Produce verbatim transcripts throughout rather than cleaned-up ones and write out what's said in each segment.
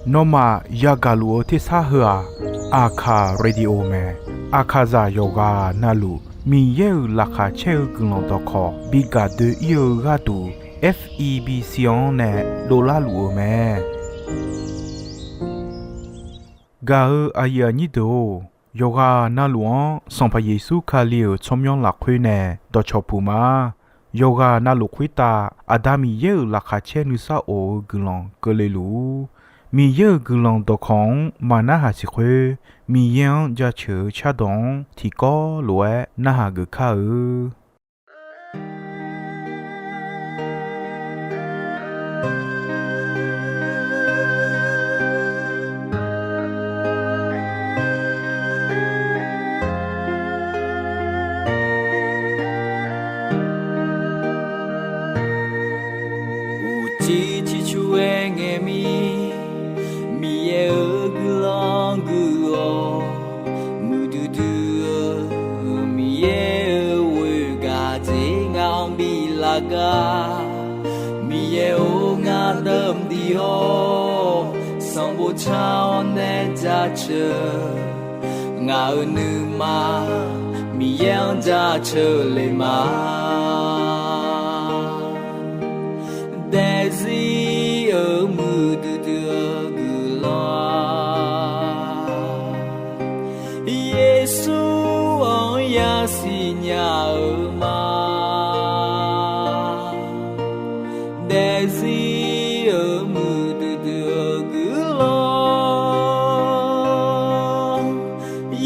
Nawmaf yagaq luf-eu tersar heu-aq, Aqkaq Radio mae. Aqkaqzaq yawqghaq navluf Miqyaer-euq laqkhaq caer-eu guiqlanq dawqkawq bi gaq doe-ir-eu gharduq, F E B C-anr nae dovlar luf-eu mae. Gaq-eu aqyuif aqnyir deuq-or, yawqghaq navluf-anr Sanqpaq Yeqsur Kali-euq tsawrmyanr lafkhoer nae dawqcawq puq ma. Yawqghaq navluf khoertav Aqda Miqyaer-euq laqkhaq caer nuisar of-eu guiqlanq keuvle luf-ur. Miqyaer-euq guiqlanq dawqkawq-anr maqnarhaq siq khoer, Miqyaer-anr jaceuq-eu cardawq-anr tiqkawv lof-aer narhaq geuf kar-eu. Uqcif ciqcur-aer ngae mir, Miqyaer-euq guiqlanq guiq-awq. Muiqdui dui-eu Miqyaer-euq ghoegaq jeq ngaq-anr biflaf gar. Miqyaer-or, ngar dawq mqdui-awr, sanqbof car-awr nae jaceuq. Ngaq-euq nuima Miqyaer-anr jaceuq le ma. Daefzir-euq muiqdui dui-eu guiqlanq-aq, Yeqsur-anr yasiq nya-eu ma. Daefzir-euq muiqdui dui-eu guiqlanq,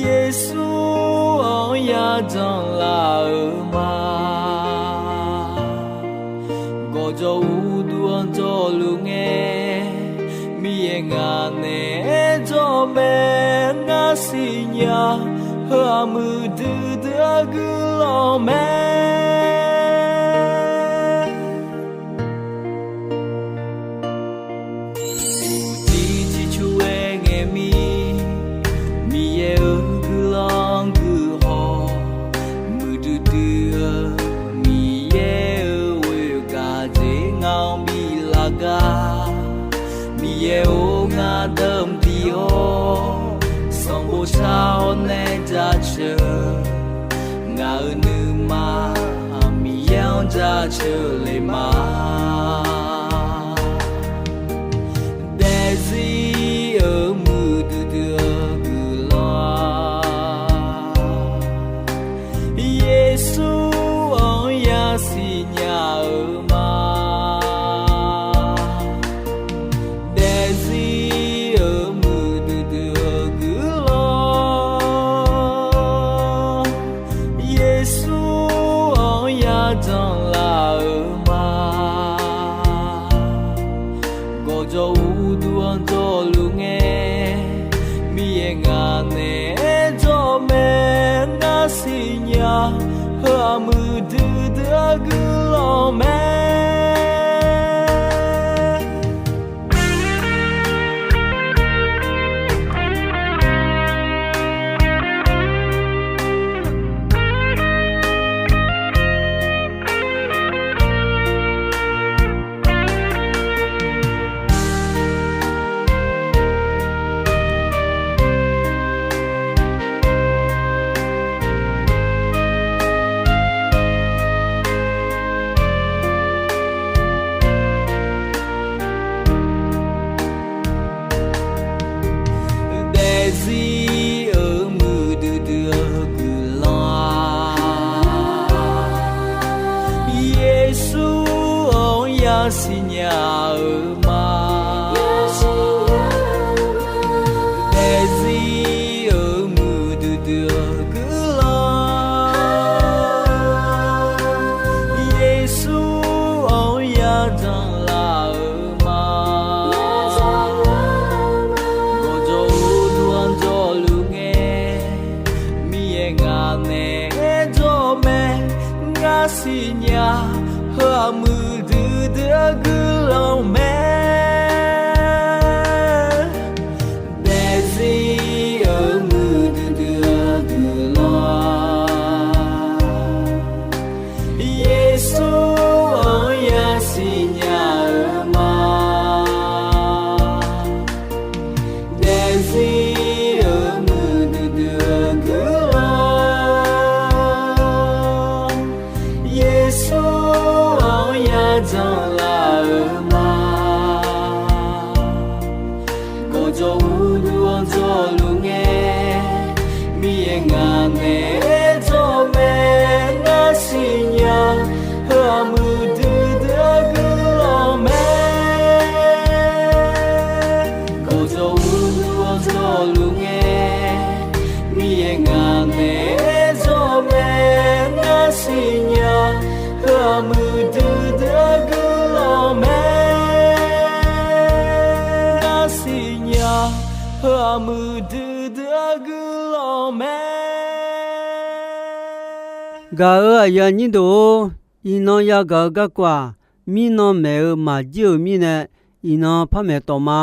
Yeqsur-anr yajanq laf-eu ma. Gawqjawq uqduq-anr jawrluf ngae, Miqyaer ngaq naeq-aer jawr mae. Ngar siqnya, heu-aq muiqdui dui-eu guiqlanq mae. Uqcif ciqcur-aer ngae mir, Miqyaer-euq guiqlanq guiqhaw, muiqdui dui-eu Miqyaer-euq ghoegaq jeq ngaq-anr biflaf gar. Miqyaer-or, ngar dawq mqdui-awr, sanqbof car-awr nae jaceuq. Ngaq-euq nuima Miqyaer-anr jaceuq le ma. Daefzir-euq muiqdui dui-eu guiqlanq-aq, Yeqsur-anr yasiq nya-eu ma. Daefzir-euq muiqdui dui-eu guiqlanq, Yeqsur-anr yajanq laf-eu ma. Gawqjawq uqduq-anr jawrluf ngae, Miqyaer ngaq naeq-aer jawr mae. Ngar siqnya, heu-aq muiqdui dui-eu guiqlanq mae. Daefzir-euq muiqdui dui-eu guiqlanq-aq, Yeqsur-anr yasiq nya-eu ma. Daefzir-euq muiqdui dui-eu guiqlanq, Yeqsur-anr yajanq laf-eu ma. Gawqjawq uqduq-anr jawrluf ngae, Miqyaer ngaq naeq-aer jawr mae. Ngar siqnya, heu-aq muiqdui dui-eu guiqlanq mae. Daefzir-euq muiqdui dui-eu guiqlanq, Yeqsur-anr yasiq nya-eu ma. Heu-aq muiqdui dui-aer guiqlanq mae. Gaq-euq aqyuif aqnyir deuq-or, iqnan yagaq-eu garkawv-aq, mirnan maeq-eu maqjir-euq mirnae, iqnan par maeqtawf ma.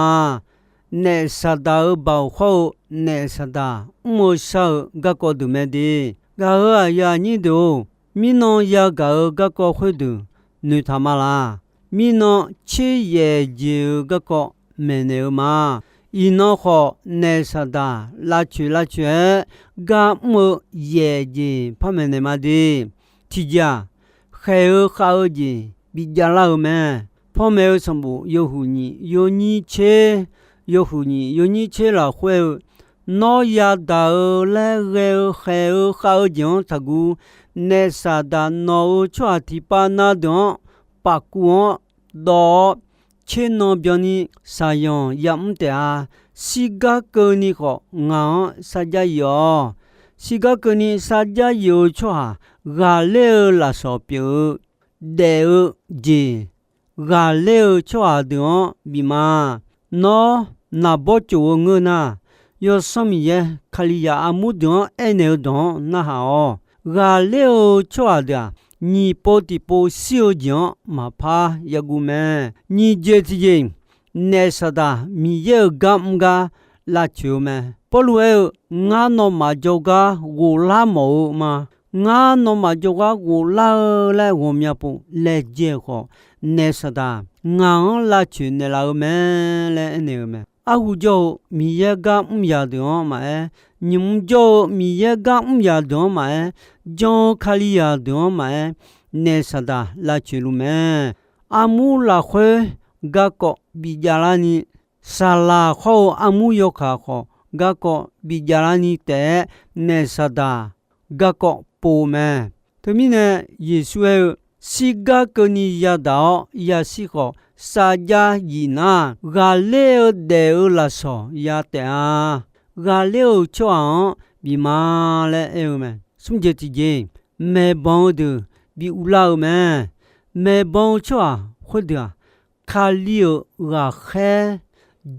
Naef Saqdaq-euq baoq hawr-eu naef Saqdaq mr-eu shar-eu garkawv deuq mae de. Gaq-euq aqyuif aqnyir deuq-or, mirnan yagaq-eu garkawv khoerdeuq noeqtaq ma laq. Mirnan tser yaef jeq-eu garkawv maeqnaeq-eu ma. Iqnan khawf, naef Saqdaq lavcoeq lavcoeq-aer gar mr-eu yaef jeq par maeqnaeq ma de. Tiqjeq-aq, khaeq-eu khav-eu jeq bijav lar-eu mae. Panmaeq-eu sanqbof yawhuiq nyiq yawnyir tser, yawhuiq nyiq yawnyir tser lafkhoer-eu, Nawr yadaq-eu laer ghae-eu khaeq-eu khav-eu jeq-anr taqguv. Naef Saqdaq nawq-euq tsawrhaq tiqpav na deuq-anr pafkuv-anr dawv-awr, tser nan byanni shaqyanq yamr taef-a. Shirgar keuvni khawf ngaq-anr sarjax yif-awq. Shirgar keuvni sarjax yif-eu tsawrhaq ghaqler-eu lafsawq pyeuf-eu, daef-eu jeq ghaqler-eu tsawrhaq deuq-anr bif ma. Nawr naqbawr tsof-eu ngeur nar, Yawsanr Miqyaer Kalizaq armur deuq-anr aernaeq-eu dawq-anr narhaq-awq. Ghaqler-eu tsawrhaq deuq-aq, nyiq pov tiqpov shir-eu jeq-anr maqpar yaguv mae. Nyiq jeq tiqjeq, naef Saqdaq Miqyaer-euq gar mr gar lavcoeq-eu mae. Pawrluv aer-eu, Ngar nawmaf jawrgar ghoflar mawf-eu ma. Ngar nawmaf jawrgar ghoflar-eu laer ghawqmya pov laejae-eu khawf, naef Saqdaq ngaq-anr lavcoeq naeqlaf-eu mae laer aernaeq-eu mae. Arhu jawr-eu Miqyaer gar mr yaq deuq-anr maqaer, nymq-mr jawr-eu Miqyaer gar mr yaq deuq-anr maqaer, jan-eu Kalizaq deuq-anr maqaer, naef Saqdaq lavcoeq luf mae. Armur lafkhoer garkawv bijav larni, saqlaq khawr-eu armur yawkaq khawf garkawv bijav larni taef-aer naef Saqdaq garkawv pov-eu mae. Teumirnae Yeqsur aer-eu, Shirgar keuvni yadaq-awr yashir khawf, sarjax yif nar, ghaqler-eu daef-eu lafsawq ya taef-a. Ghaqler-euq tsawrhaq-anr bif ma laer aer-eu mae. Smr jeq tiqjeq, maeqbanq-eu deuq bi uvlar-eu mae. Maeqbanq-eu tsawrhaq khoerdeuq-aq, Kali-euq ghaqkhaer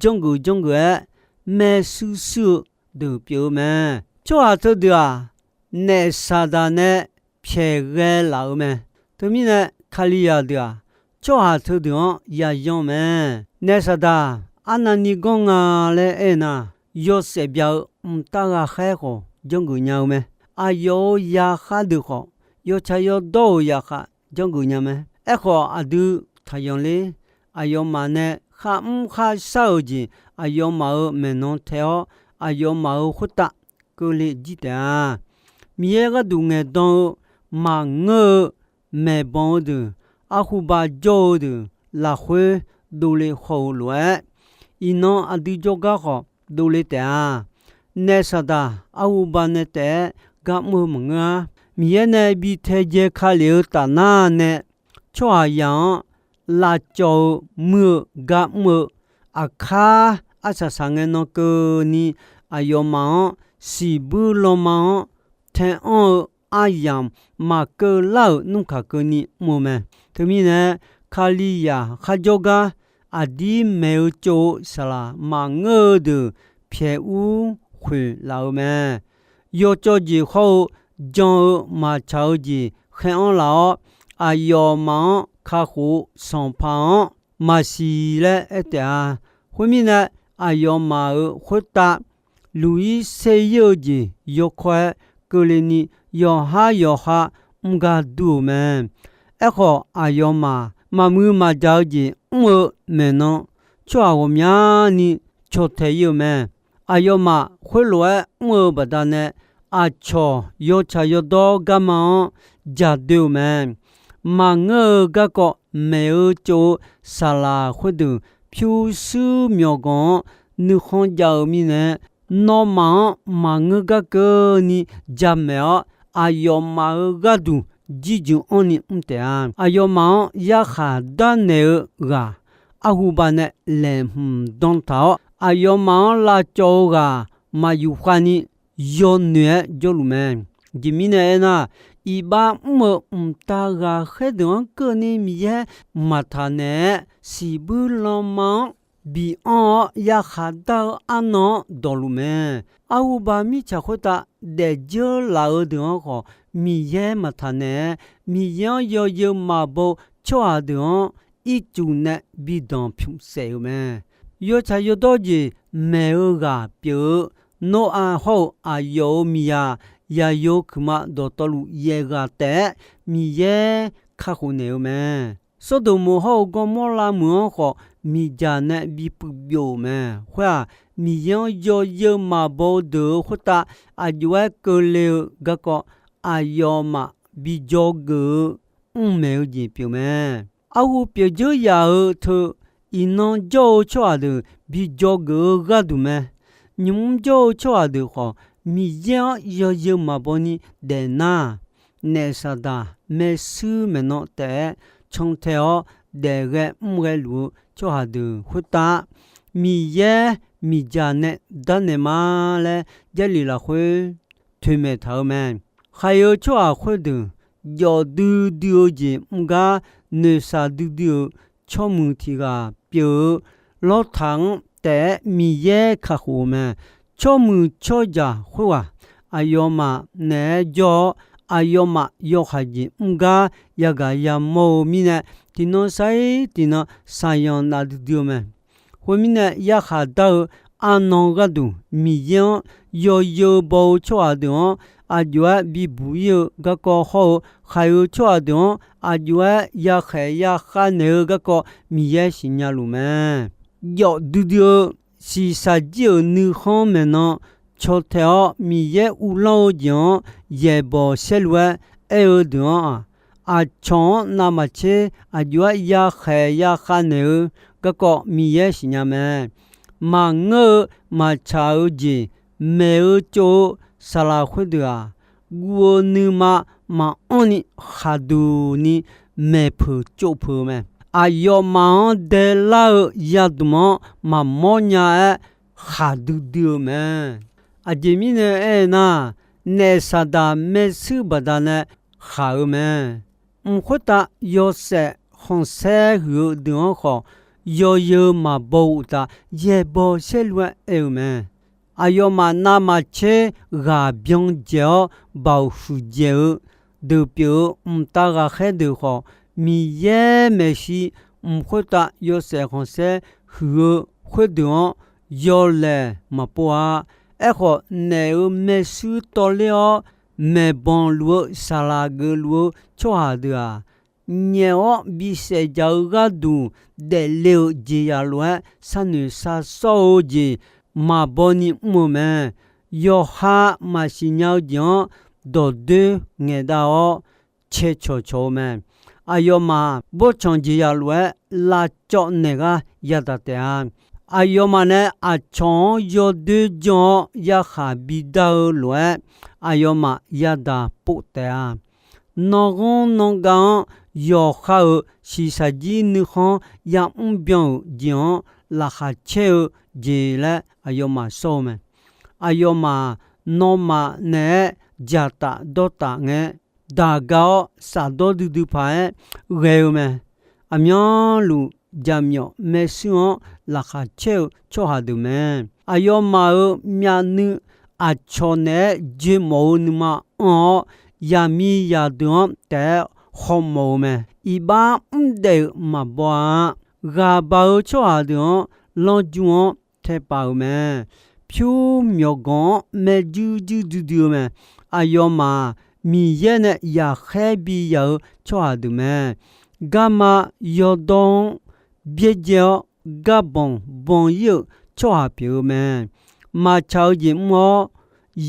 janrgeuf janrgeuf-aer maershuir shuir-eu deuq pyeuf-eu mae. Tsawrhaq teudeuq-aq, naef Saqdaq nae pyaeq ghae laf-eu mae. Teumirnae Kalizaq deuq-aq, tsawrhaq teudeuq-anr yayan mae. Naef Saqdaq arnavni ganr nga laer aernar, yawshaef bya-eu mqtav ghaqkhaer khawf janrgeuf nya-eu mae. Aqyawf-euq yaqkhar deuq khawf, yawtsaq yawdawr-euq yaqkhaq janrgeuf nya mae. Aerkhawf, aqdui taqyanq ler. Aqyawfmaf nae kharmr kharshar-euq jeq aqyawfmaf-euq maeqnan tae-awr, aqyawfmaf-euq khoertav keuvle jir taef-a. Miqyaer gharduq ngaeqdan-eu maqngeur-eu maeqbanq-eu deuq, arhuba jawr-eu deuq lafkhoer dovle haw-eu lof-aer, iqnan aqdui jawrgar khawf dovle taef-a. Naef Saqdaq arhuba nae taef-aer gar mr-eu maqngeur-a. Miqyaer nae bi taedzae ka lef-eu tafnar nae, tsawrhaqzaq-anr lavcawv-eu muir-eu gar mr-eu, aqkar arsaq saq ngae nan keuvni aqyawfmaf-anr siqbuir lanma-anr tae anr-eu aryamq maqkeuv lar-euq nmr kaq keuvni mr-eu mae. Teumirnae, Kalizaq kharjawr gar aqdir maeq-eu tsov-eu saqlaq maqngeur-eu deuq pyaeq ur khoeq laf-eu mae. Yawcawv jeq hawr-eu jan-eu maqtsaq-eu jeq khaer anr laf-awr, aqyawfmaf-anr kakhof-eu sanqpaq-anr maqsiq laer aer taef-a. Khoermirnae, aqyawfmaf-euq khoertav luq-ir ser-ir-eu jeq yawkawr-aer keuvle ni, yawqhar yawqha mr gar dur-euq mae. Aerkhawf, aqyawfmaf maqmuiq maqjaq-eu jeq mr-eu maeqnan, tsawrhaq ghawqmyani cawqtaeq-ir-euq mae. Aqyawfmaf khoerlof-aer mr-eu baqdanae, aqcawq yawtsaq yawdawr garma-anr jaqdoe-euq mae. Maqngeur-eu garkawv maeq-eu tsov-eu saqlaq khoerdeuq pyurshuir myawqganq-anr nuikhanr jav-eu mirnae, nawmaf-anr maqngeur gar keuvni jamaeq-awr, aqyawfmaf-euq gharduq jirjeuq anrni mr taef-a. Aqyawfmaf-anr yarkhaq darnaeq-eu ghaq arhuba nae laeqhmq dan taq-awr, aqyawfmaf-anr lavcawv-eu ghaq maqyuf khavni yawnoeq-aer jawrluf mae. Jeqmirnae aernar, iqbax mr-eu mqtav ghaqkhaer deuq-anr keuvni Miqyaer maqtaq naeq-aer, siqbuir lanma-anr bianr-awr yarkhaq dar-eu arnan-anr dawqluf mae. Arhuba mirtsaq khoertav daefdzeur laf-eu deuq-anr khawf, Miqyaer maqtaq naeq-aer, Miqyaer-anr yawzeu maqbaw-eu tsawrhaq deuq-anr ircuf nae bi danqpymq saef-euq mae. Yawtsaq yawdawr jeq maeq-eu ghaq pyeuf-eu Noraq hawr-eu aqyawf-euq miqzaq Yaqyo kuiqma dawqtawvluf yaef ghaq taef-aer Miqyaer kakhof naeq-eu mae. Sawrdoq moq hawr-eu Gawrmawrlav meuq-anr khawf miqdzaq nae bi puiv byov-euq mae. Khoer-aq, Miqyaer-anr yawzeu maqbaw-eu deuq-euq khoertav aqjox-aer keuvle-eu garkawv aqyawfmaf bi dzawgeuf-eu mrmaeq-eu jeq pyeuf mae. Arhu pyeuf dzeur yaf-eu teu, iqnan jawr-eu tsawrhaq deuq bi dzawgeuf-eu gharduq mae. Nymq-mr jawr-eu tsawrhaq deuq khawf, Miqyaer-anr yawzeu maqbaw ni daefnar, naef Saqdaq maershuir maeqnan taef-aer cantae-awr daefghae mrghae luf-eu tsawrhaq deuq khoertav, Miqyaer miqdzaq nae darnaeq ma laer Jarlif lafkhoer toeqmaeq taq-eu mae. Khaiq-eu tsawrhaq khoerdeuq jawf duidui-eu jeq mr gar noeqshaq duidui-euq tsawrmuiq tiq ghaq pyeuf-eu Lawrtaq-anr taef-aer Miqyaer kakhof-eu mae. Tsawrmuiq tsawrjaq khoerghaq aqyawfmaf naeq-aer jawr-awr, aqyawfmaf yawhaiq jeq mr gar yagaq yamawr-eu mirnae, tiqnan sar-ir tiqnan saqyanq naf duidui-eu mae. Khoermirnae, yarkhaq dar-eu arnan gharduq Miqyaer-anr yawzeu baw-eu tsawrhaq deuq-anr aqjox-aer bibuq ir-eu garkawv hawr-eu, khaiq-eu tsawrhaq deuq-anr aqjox-aer yakhaeq yakhav naeq-eu garkawv Miqyaer siqnya luf mae. Jawf duidui-eu shiqshaq jir-euq nuikhanr maeqnan cantae-awr, Miqyaer uvlanr-eu jeq-anr yaeqbawq saerlu-aer aer-eu deuq-anr-aq, aqcawq-anr navmaqtser aqjox-aer yakhaeq yakhav naeq-eu garkawv Miqyaer siqnya mae. Maqngeur-eu maqtsaq-eu jeq maeq-eu tsov-eu saqlaq khoerdeuq-aq, guv-eu nuima maqanr ni khaqduq ni maeqpeuq tsovpeuq-eu mae. Aqyawfmaf-anr daelar-eu yadmq-anr maqmawr nya-aer khaqdui dui-eu mae. Aqjeq mirnae aernar, naef Saqdaq maershuir baqdanae khaq-eu mae. Mq khoertav yawshaef khanqsaer huiq-eu deuq-anr khawf, yawzeu maqbaw uqtaf yaeqbawq saerlu-aer aer-eu mae. Aqyawfmaf navmaqtser ghaq byan dzaeq-awr baoq huiqdzaeq-eu deuq pyeuf-eu mqtav ghaqkhaer deuq khawf, Miqyaer maeqshi mq khoertav yawshaef khanqsaer huiq-eu khoerdeuq-anr yawlaeq maqpov-a. Aerkhawf, naef-euq maershuir tawvler-awr maeqbanq luf-eu saqlaq geufluf-eu tsawrhaq deuq-aq, nyaef-awr bisaef dzaq-eu gharduq daefle-euq jeqzaq lof-aer sharnoeq shar sawr-eu jeq maqbaw ni mr-eu mae. Yawqha maqsiq nya-eu jeq-anr dawqdoer ngaeqdav-awr cae cawqcawq-eu mae. Aqyawfmaf bawrtsanq jeqzaq lof-aer lavcawv naeq gar yadaq taef-a. Aqyawfmaf nae aqcawq-anr yawdoer janr-awr yarkhaq bidar-eu lof-aer, aqyawfmaf yadaq pov taef-a. Nanghanr nangav-anr yawqha-euq shiqshaq jir nuikhanr yamr byan-euq jeq-anr laqkhaq caer-eu jeq laer aqyawfmaf sawr-eu mae. Aqyawfmaf nawmaf naeq-aer dzaqtaf dawrtaf ngae-aer, daqga-awr shafdawr duidui paq-aer ghae-eu mae. Aqmyanluf jaqmyawf maershuir-anr laqkhaq caer-eu tsawrhaq deuq mae. Aqyawfmaf-euq myavnuiv aqcawq naeq-aer joemawf-eu nuima anr-awr, yaqmiqzaq deuq-anr taef-aer hawmawf-eu mae. Iqbax mrdaef-euq maqbaw-a. Ghaq baq-eu tsawrhaq deuq-anr lanrjur-anr taepaf-euq mae. Pyur myawqganq-anr maerjuir juir duidui-eu mae. Aqyawfmaf-aq, Miqyaer nae yaqkhaer bi yaq-eu tsawrhaq deuq mae. Garma yawdawr-anr byaerdzae-awr, garbanq banq-ir-euq tsawrhaq pyeuf-eu mae. Maqtsaq-eu jeq mr-awr,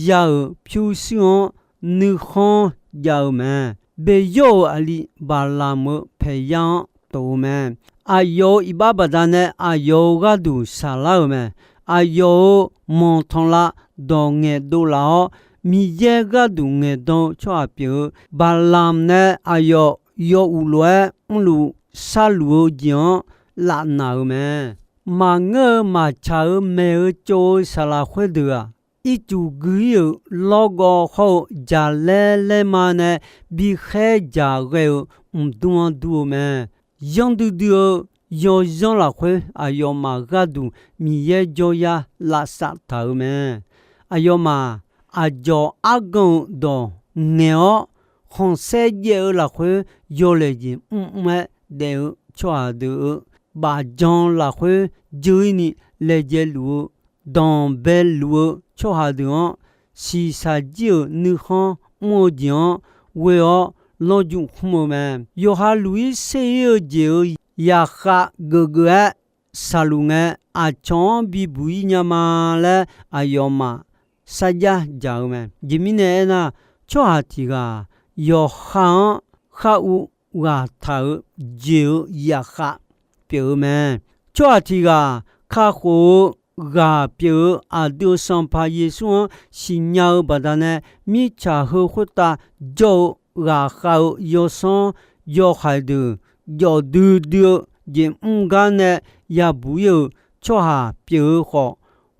ya-euq pyurshuir-anr nuikhanr jav-eu mae. Beqyawr-euq aqli Baqlamq-euq paeqya-anr tof-eu mae. Aqyawf-euq iqbax baqdanae aqyawf-euq gharduq shaqlar-euq mae. Aqyawf-euq manqtanqlav dawq ngaeqdov laf-awr, Miqyaer gharduq ngaeqdan-eu tsawrhaq pyeuf-eu Baqlamq nae aqyawf yaw uq lof-aer mrluf sharluf-eu jeq-anr lafnaq-euq mae. Maqngeur-eu maqtsaq-eu maeq-eu tsov-eu saqlaq khoerdeuq-aq, ircuf gui-ir-euq lawrgawv hawr-eu jaqlaer laerma nae bikhaer dzaq ghae-eu mqdmr-anr dur-eu mae. Yanr duidui-eu yawzanr lafkhoer aqyawfmaf gharduq Miqyaer jawryar lavsav taq-euq mae. Aqyawfmaf aqdzawq argan-euq dawq ngaeq-awr, khanqsaer jaev-eu lafkhoer yawlaeq jeq mrmr-aer daef-eu tsawrhaq deuq-euq bafjan lafkhoer dzeur-ir ni laejae luf-eu, danqbae luf-eu tsawrhaq deuq-anr, shiqshaq jir-euq nuikhanr mr-eu jeq-anr ghoe-awr lawrju khmr-eu mae. Yawqha luf-ir ser-ir-eu jeq-euq zaqkhav geufgeuf-aer shaqluf ngae, aqcawq-anr bibuq-ir nya ma laer aqyawfmaf sarjax dzaq-eu mae. Aqjeq mirnae aernar, tsawrhaq tiq ghaq yawqha-anr khar uv ghaq taq-euq jeq-euq zaqkhav pyeuf-eu mae. Tsawrhaq tiq ghaq kakhof-eu ghaq pyeuf-eu aqdui-euq Sanqpaq Yeqsur-anr siqnya-eu baqdanae, mirtsaq heu khoertav jawr-eu ghaqkhav-eu yawsanr yawhaiq deuq jawf duidui-eu jeq mr gar nae yabuq-ir-euq tsawrhaq pyeuf-eu khawf,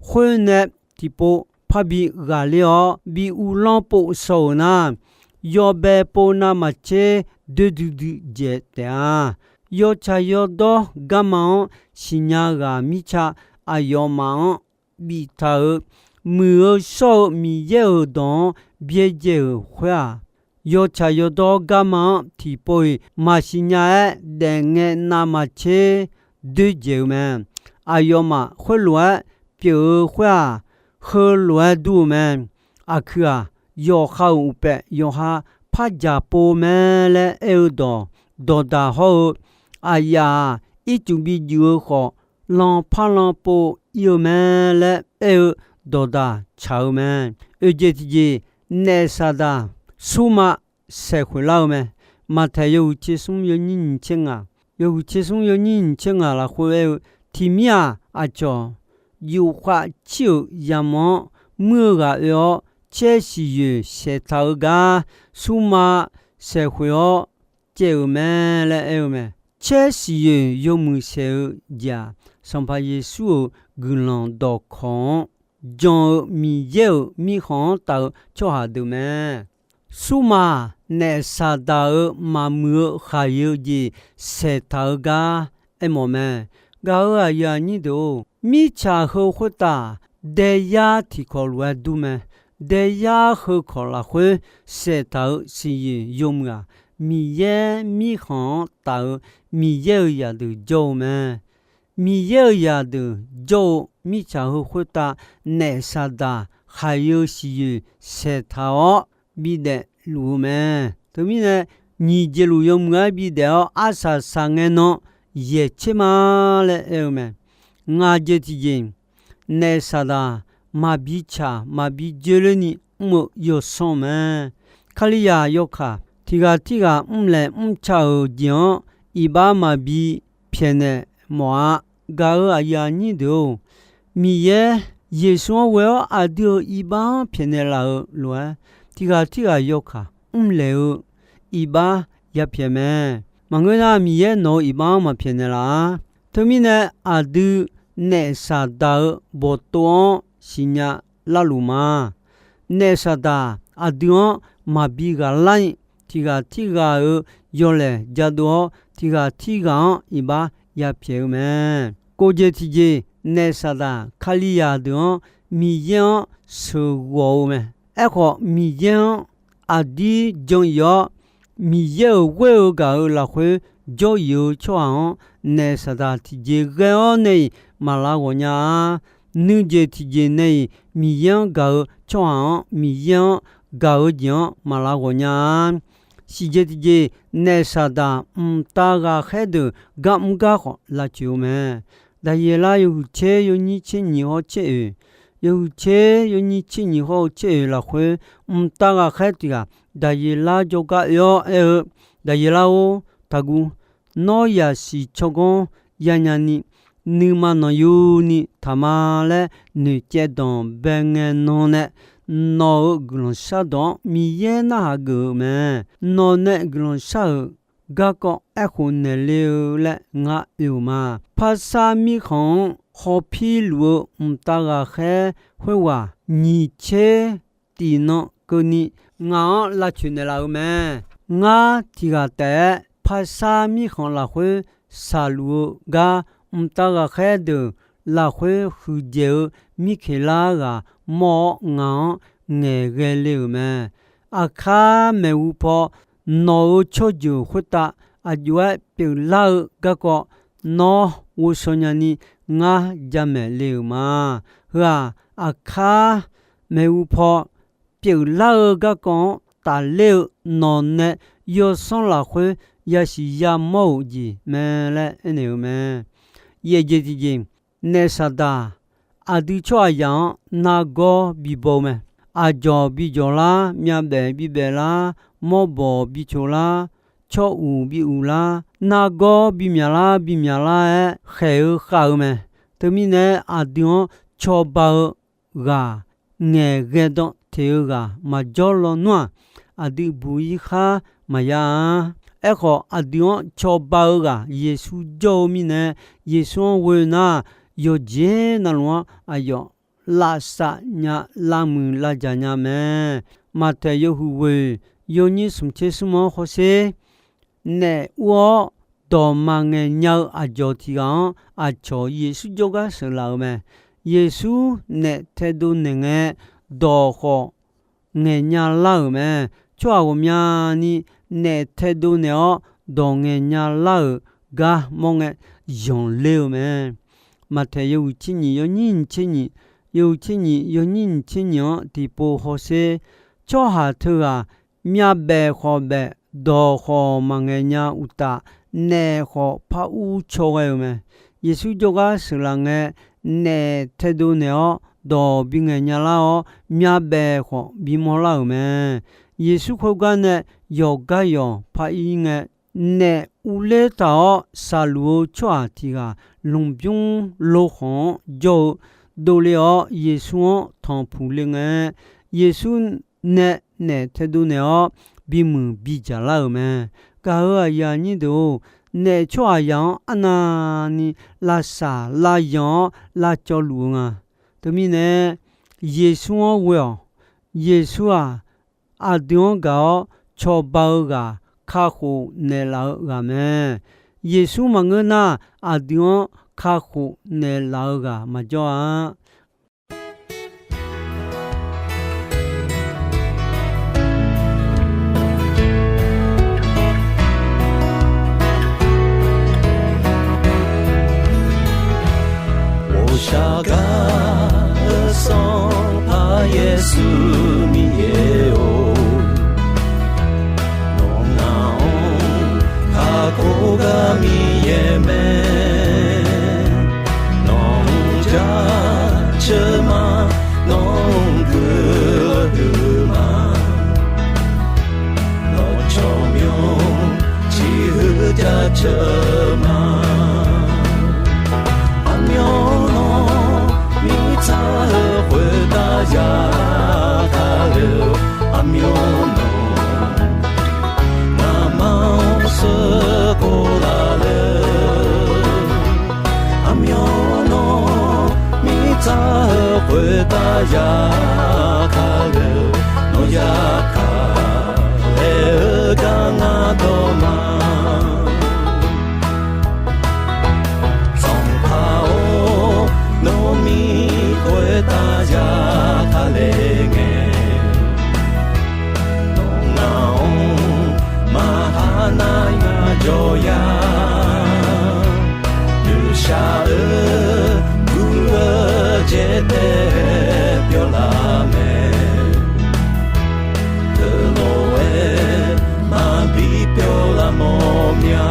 khoer nae tiqpov parbi ghaqler-awr bi uvlanr pov shaw-euq nar, yawbae pov navmaqtser doer duidui dzaeq taef-a. Yawtsaq yawdawr garma-anr siqnya ghaq mirtsa aqyawfmaf-anr biftaq-euq, muiq-eu shawr-eu Miqyaer-euq dawq-anr byaerdzae-euq khoer-aq, yawtsaq yawdawr garma-anr tiqpov-iq maqsiq nya-aer daefngae navmaqtser doerdzaeq-eu mae. Aqyawfmaf khoerlof-aer pyeuf-eu khoer-aq, heulof-aer dur-eu mae. Aqkuiq-aq, yawqha-euq uqpaef yawqha par dzaq pov mae laer aer-eu dawq, dawqdaq hawr-eu, aqyaf-aq, ircuf bi juif-eu khawf, lan par lan pov ir-eu mae laer aer-eu dawqdaq tsaq-eu mae. Oeqjeq tiqjeq, naef Saqdaq Surma saeqkhoeq lar-eu mae. Maqtaeq yawhuiq tser smr yawnyir nyiq tser ngaq, yawhuiq tser smr yawnyir nyiq tser ngaq lafkhoer aer-eu, tiqmir-aq, aqcawq yufkhav cir-euq yamq-anr muir-eu ghaq oe-awr, caer siqyoeq saeqtaq-eu gar Surma saeqkhoeq-awr caev-euq mae laer aer-eu mae. Caer siqyoeq yawmuiq saeq-eu jeq-aq, Sanqpaq Yeqsur-euq guiqlanq dawqkawq-anr jan-eu Miqyaer-euq mirkhanq-anr taf-eu tsawrhaq deuq mae. Surma naef Saqdaq-euq maqmuiq-eu khaqyeu jeq saeqtaq-eu gar aermawf mae. Gaq-euq aqyuif aqnyir deuq-or, mirtsaq heu khoertav daeyar tiqkawq lof-aer dur mae. Daeyar heu kawq lafkhoer saeqtaq-euq siqyoeq yawmuiq-aq, Miqyaer mirkhanq-anr taf-eu Miqyaer-euq zaqdeuq jawr-eu mae. Miqyaer-euq zaqdeuq jawr-eu mirtsaq heu khoertav naef Saqdaq khaqyeu siqyoeq saeqtaq-awr bidaef luf-eu mae. Teumirnae, nyiq jeq luf yawmuiq-aer bidaef-awr arsaq saqngae nan yaeq tser ma laer aer-eu mae. Ngaq jeq tiqjeq, naef Saqdaq maqbi tsaq maqbi dzoerlerni mr-eu yawsanr mae. Kalizaq yawkaq tiq ghaq tirghaq mrlaeq mrca-euq jeq-anr iqbax maqbi pyaeqnaeq mawf-a. Gaq-euq aqyuif aqnyir deuq-or, Miqyaer Yeqsur-anr ghoe-awr aqdui-euq iqbax-anr pyaeqnaeq laf-euq lof-aer, tiq ghaq tirghaq yawkaq mrlaeq-eu iqbax yapyaeq mae. Maqngeur nar, Miqyaer nawq-euq iqbax-anr maqpyaeqnaeq laf-a. Teumirnae, aqdui naef Saqdaq-euq bawqtov-anr siqnya larluf ma. Naef Saqdaq aqdui-anr maqbi ghaq larni, tiq ghaq tirghaq-euq yawlaeq jadov-awr, tiq ghaq tirghaq-anr iqbax yapyaeq-eu mae. Kof jeq tiqjeq, naef Saqdaq Kalizaq deuq-anr Miqyaer-anr sheuqghawq-eu mae. Aerkhawf, Miqyaer-anr aqdir jan-ir-awr, Miqyaer-euq ghoer-eu gaq-euq lafkhoer jawr-ir-eu tsawrhaq-anr, naef Saqdaq tiqjeq ghae-awr nae-iq maqlav ghawq nya-a. Nuijeq tiqjeq nae-iq Miqyaer-anr gaq-eu tsawrhaq-anr, Miqyaer-anr gaq-eu jeq-anr maqlav ghawq nya-a. Siqjeq tiqjeq, naef Saqdaq mqtav ghaqkhaer deuq gar mr gar khawf lavtsoeq-eu mae. Daqyeqlar yawhuiq tser yawnyir tser nyiq hawr tser oeq, yawhuiq tser yawnyir tser nyiq hawr-eu tser oeq lafkhoer, mqtav ghaqkhaer tiq ghaq Daqyeqlar jawrgar oe-awr aer-eu, Daqyeqlar-or, taqguv. Nawr yasiq tsawrganr yanya ni, nuima nanqyuni taq ma laer noeqcaev danqbae ngae nan nae, nawq-euq guiqlanq shardawq-anr Miqyaer narhaq geuf-euq mae. Nawq nae guiqlanq shar-euq garkawv aerkhof naeqle-eu laer ngar oe-euq ma. Parsar mirkhanq-anr hawpir luf-eu mqtav ghaqkhaer khoerghaq nyiq tser tiqnan keuvni ngaq-anr lavtsoeq naeqlaf-eu mae. Ngar tiq ghaq taef-aer Parsar mirkhanq lafkhoer shaqluf-eu gar mqtav ghaqkhaer deuq lafkhoer huiqdzaeq-eu Mirkeqlar ghaq mawr-awr, ngaq-anr ngaeqghae le-euq mae. Aqkar maeqhu paw nawq-euq tsawrjeuq khoertav aqjox-aer pyeuflar-eu garkawv, nawr ghovshaw nyani ngar jamaeq le-euq ma. Heu-aq, aqkar maeqhu paw pyeuflar-eu garkawv-anr tafler-eu nawq nae yawsanr lafkhoer yasiq yamawr-euq jeq mae laer aernaeq-eu mae. Yaeq jeq tiqjeq, naef Saqdaq aqdui tsawrhaqzaq-anr nargawr bibaw-eu mae. Aqdzawq bijawq lar, myavbaef bibaef lar, mawrbawq bicoq lar, tsawr uq bi uq lar, nargawr bimyaq lar bimyaq lar-aer khaeq-eu khav-eu mae. Teumirnae aqdui-anr cawba-eu ghaq, ngaeqghae dan teq-eu ghaq maqjawr lawnmr-aq, aqdui buq-ir khar maqya-a. Aerkhawf, aqdui-anr cawba-eu ghaq Yeqsur jawr-eu mirnae, Yeqsur-anr ghoe nar, yawqjeq navluf-anr aqyawf lavsav nya, lavmuiq lavjaq nya mae. Maqtaeq yawhuiq ghoeq yawnyir smq tser smr-anr hawsher. Naef ur-awr dawq maqngaeq nya-eu aqdzawq tiq ghaq-anr, aqcawq Yeqsur jawrgar sheuqlaf-euq mae. Yeqsur naef taedov naeqngae, dawq khawf ngaeqnya lar-euq mae. Tsawrhaq ghawqmyani naef taedov naeq-awr dawq ngaeqnya lar-euq gar mawr ngae, yanqler-eu mae. Maqtaeq yawhuiq tser nyiq yawnyir nyiq tser nyiq, yawhuiq tser nyiq yawnyir nyiq tser nyiq-anr tiqpov hawsher. Tsawrhaq teughaq myavbaef khawf baef, dawq khawf maqngaeq nya uqtaf, naef khawf par ur caw ghae-euq mae. Yeqsur jawrgar sheuqlaf ngae, naef taedov naeq-awr dawq bingaeq nya lar-awr, myavbaef khawf bimawr lar-euq mae. Yeqsur khoergar nae yawqgar yawq par ir ngae, naef urler taq-awr shaqluf-eu tsawrhaq tiq ghaq lmqbymr lokhawq-anr jawr-eu dovle-awr, Yeqsur-anr tanqpuq le ngae, Yeqsur nae naef taedov naeq-awr bimuiq bidzaq lar-euq mae. Gaq-euq aqyuif aqnyir deuq-or, naef tsawrhaqzaq-anr arnavni lavsaq lavyanq-awr lavcawv luf-eu nga. Teumirnae, Yeqsur-anr ghoe-awq. Yeqsur-aq, aqdui-anr gaq-awr cawba-eu ghaq, kakhof naeqlaf-eu ghaq mae. Yeqsur maqngeur nar, aqdui-anr kakhof naeqlaf-eu ghaq maqjawr-a. 我想感恩上帝耶稣名也哦， Nawq ngaq-anr kakhof gar Miqyaer mae. Nawq-anr jaceuq ma, nawq-anr guiqlanq huiq ma. Nawq tsawrmyanr ciqhuiq jaceuq ma. Aqmyanluf mirtsaq-eu khoertav yaka le-eu, aqmyanluf ngamaf-anr sheuqkhof lafle-eu, aqmyanluf mirtsaq-eu khoertav yaka le-eu, nawq yaka laer-eu gar ngar dawq ma. Sanqpaq-or, nawq mirkhof-aer tav yaka le ngae, nawq ngaq-anr maqha nar ngar jawr ya. Noeqshaq-eu guv-eu jeq taef-aer pyawr laf mae. Teulof-aer maqbi pyawr laf mawr mya.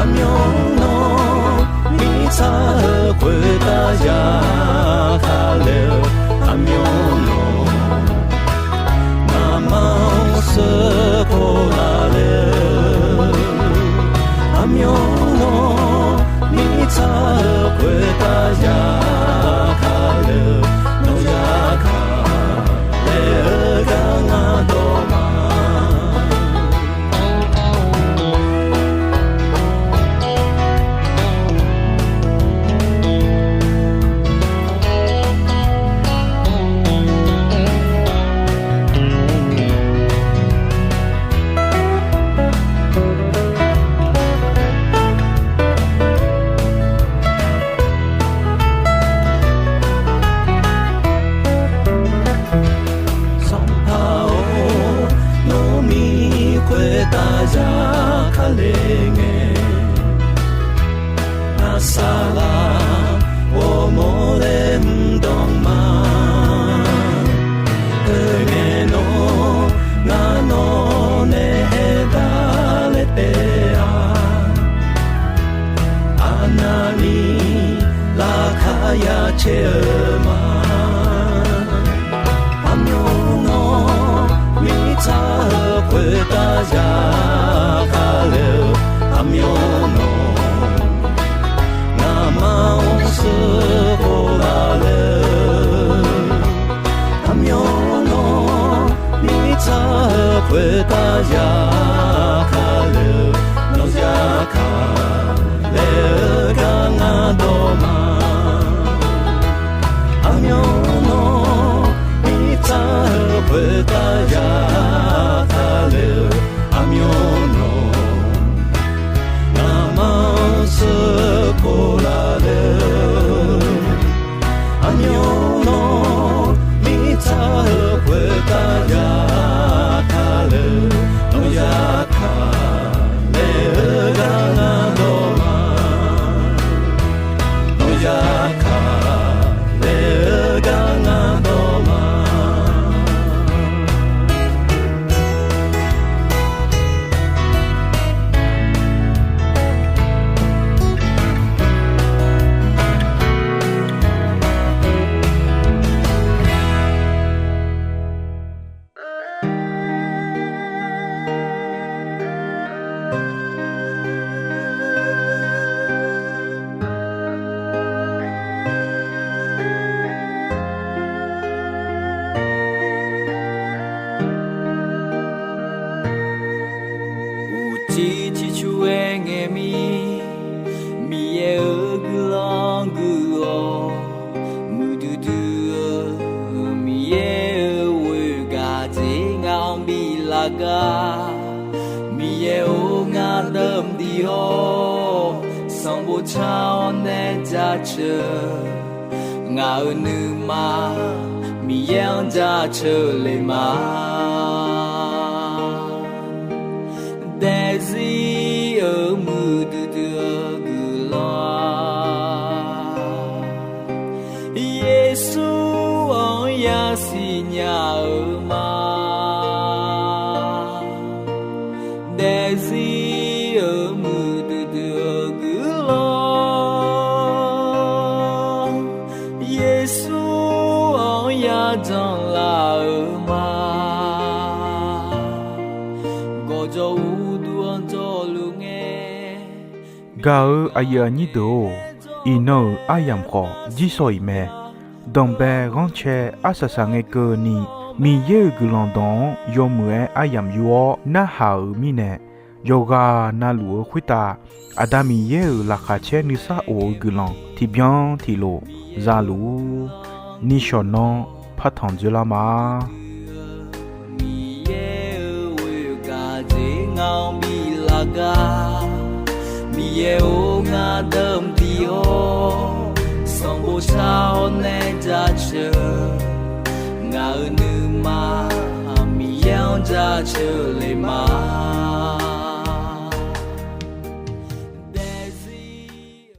Aqmyanluf mirtsaq-eu khoertav yaka le-eu, aqmyanluf ngamaf-anr sheuqkhof lafle-eu, aqmyanluf mirtsaq-eu khoertav yaka le-eu, nawq yaka laer-eu gar ngar dawq ma. Saqlaq ghawrmawr laer mrdanq ma. Teumirnae nawr, ngar nawq nae aerdar laer taef-a. Aqnavni laqkhaq ya caer-eu ma. Aqmyan nawr, mirtsaq-eu khoertav zaqkhav le-eu, aqmyan nawr, ngamaf-anr sheuqkhof laf le-eu, aqmyan nawr, mirtsaq-eu khoertav zaqkhav le-eu, nawq zaqkhav laer-eu gar ngar dawq ma. Aqmyan nawr, mirtsaq-eu khoertav zaqkhav le-eu, aqmyan nawr, ngamaf-anr sheuqkhof laf le-eu, aqmyan nawr, mirtsaq-eu khoertav zaqkhav le-eu, nawq zaqkhav laer-eu gar ngar dawq ma. Nawq zaqkhav laer-eu gar ngar dawq ma. Uqcif ciqcur-aer ngae mir, Miqyaer-euq guiqlanq guiq-awq. Muiqdui dui-eu Miqyaer-euq ghoer gaq dzer ngar-anr bi lar gar. Miqyaer-or, ngar dawqmq diq-awr, sanqbof car-awr nae jaceuq. Ngaq-euq nuima Miqyaer-anr jaceuq le ma. Daefzir-euq muiqdui dui-eu guiqlanq-aq, Yeqsur-anr yasiq nya-eu ma. Daefzir-euq muiqdui dui-eu guiqlanq, Yeqsur-anr yajanq laf-eu ma. Gawqjawq uqduq-anr jawrluf ngae. Gaq-euq aqyuif aqnyir deuq-or, iqnan-euq aryamq khawf jirsawq iq mae. Danqbae ghanrcae arsaq saq ngae keuvni, Miqyaer-euq guiqlanq dawq-anr yawmuiq-aer aryamq yur-awr narhaq-euq mirnae, yawqghaq navluf-eu khoertav Aqda Miqyaer-euq laqkhaq caer nuisar of-eu guiqlanq tiqbyan tiqlof zaluf-ur. Nishawq nanr partanq dzoerlar ma. Miqyaer-euq ghoer gaq dzer ngar-anr bi lar gar. Miqyaer-or, ngar dawqmq diq-awr, sanqbof car-awr nae jaceuq. Ngaq-euq nuima Miqyaer-anr jaceuq le ma.